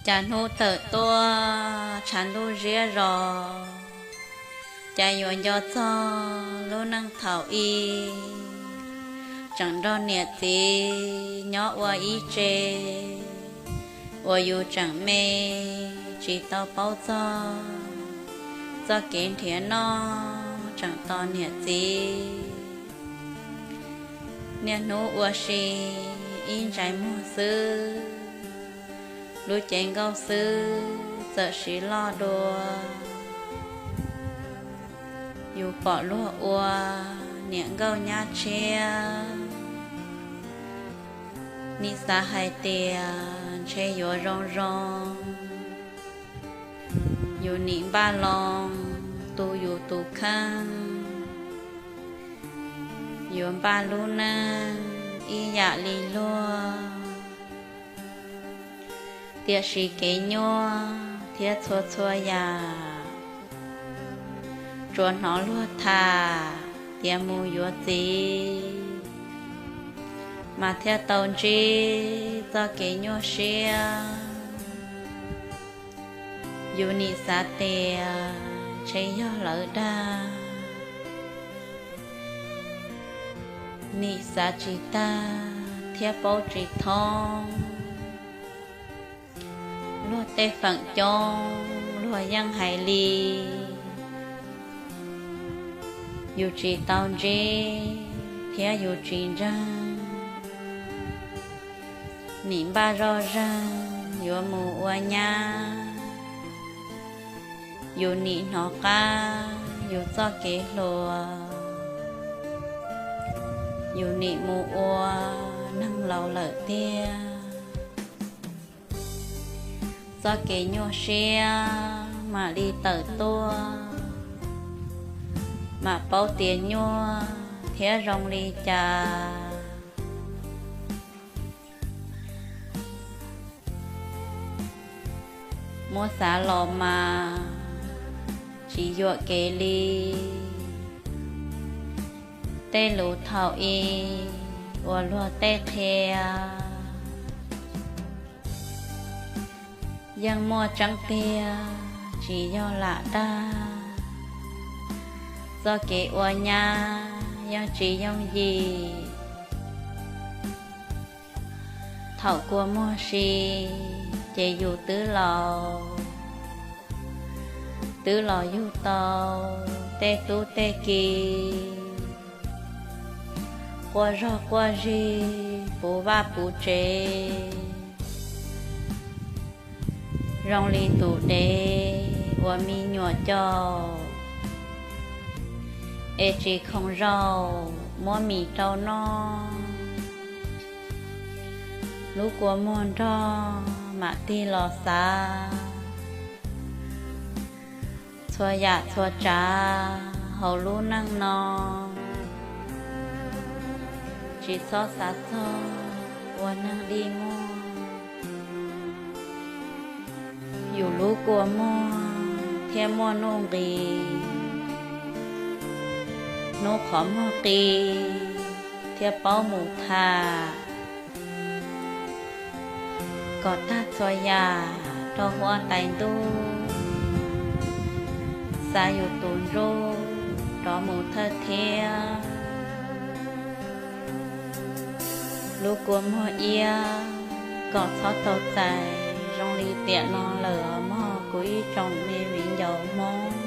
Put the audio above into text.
Cas hnub tawm tuaj tshav ntuj ziab zos, cas yuav nco txog lub neej thaum i tseem nrog niam txiv nyob ua ib tse, uas yus tseem me tsis tau paub txog txoj kev nrhiav noj tseem tos niam txiv. Niaj hnub ua si ib ntsais muag xwb, lub cev nkauj xwb txawm siv loj dua. Yus pom luag ua niam nkauj nyab tshiab, nim xav hais tias ntshe yuav zoo zoo. Yus nim npaj loo tu yus tus kheej, yuav npaj lub neej ib yam li luag. Tiam sis kev nyuaj thiab txhua txhua yam, tsuas hnov luag tham tias mus yuav txiv, mas thiaj tau ntsib txoj kev nyuaj siab. Yus nim xav tias ntshe yog lawv dag, nim xav tsis tag thiab paub tsis thoob. Luag tej feem coob luag yeej hais li, yus tsis tau ntsib thiab yus tsis ntseeg. Nim npaj zoj zeeg yuav mus ua nyab, yus nim hnov qab yus txoj kev hluas, yus nim mus ua neeg laus lawm tiag. Txoj kev nyuaj siab mam li tawm tuaj, mam paub tias nyuaj thiab zoo li cas. Muab xav los mas tsis yuam kev li. Tej lus thaum i uas luag tej qhia, yeej muaj tseeb tiag tsis yog lam dag. Txoj kev ua nyab yeej tsis yooj yim. Thaum kua muag si ces yus twb laus, twb los yug tau tej tub tej ki, quaj zog quaj zig puv vaj puv tsev, zoo li tus dev uas me nyuam caum es tsis khoom zaum muab mis rau noj. Lub kua muag nrog mam tig los xav, txhua yam txhua tsav hauv lub neej no, tsis txhob xav txog ua neeg dig muag. Yus lub kua muag thiaj muaj nuj nqis, hnub qhov muag qis thiaj paub mus tham. Kom tag txhua yam rau huab tais ntuj, xav yus tus ntsuj rov mus thawj thiab. Lub kua muag iab, kom txhob tau txais zoo li tiam no lawm mog kuv ib tsoom me viv ncaus Hmoob.